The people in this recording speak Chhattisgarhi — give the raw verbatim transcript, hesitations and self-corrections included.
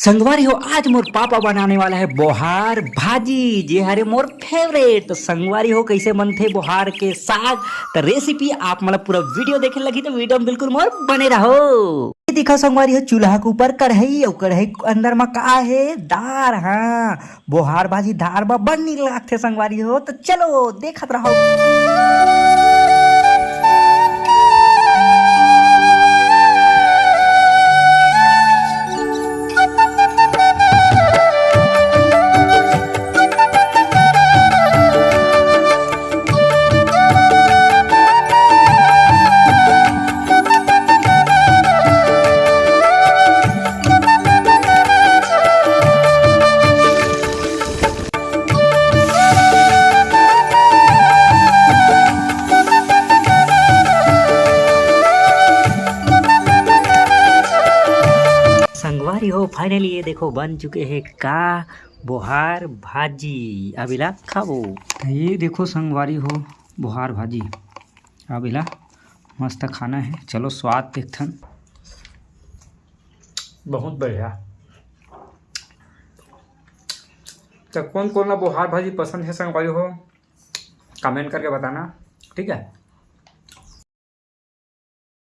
संगवारी हो, आज मोर पापा बनाने वाला है बोहार भाजी, जे हरे मोर फेवरेट। तो संगवारी हो, कैसे बनथे बोहार के साग, तो रेसिपी आप मन ला पूरा वीडियो देखे लगही, तो वीडियो में बिल्कुल मोर बने रहो। ये दिखा संगवारी हो, चूल्हा के ऊपर कढ़ाई, अउ कढ़ाई के अंदर में का है? दार। हाँ, बोहार भाजी दार में बड़ नीक लागथे संगवारी हो। तो चलो देखत रहो। संगवारी हो, finally ये देखो बन चुके हैं का बोहार भाजी। अब इला खाबो। तो ये देखो संगवारी हो, बोहार भाजी। अब इला मस्त खाना है। चलो स्वाद देखथन। बहुत बढ़िया। तो कौन कौन ला बोहार भाजी पसंद है संगवारी हो, कमेंट करके बताना, ठीक है।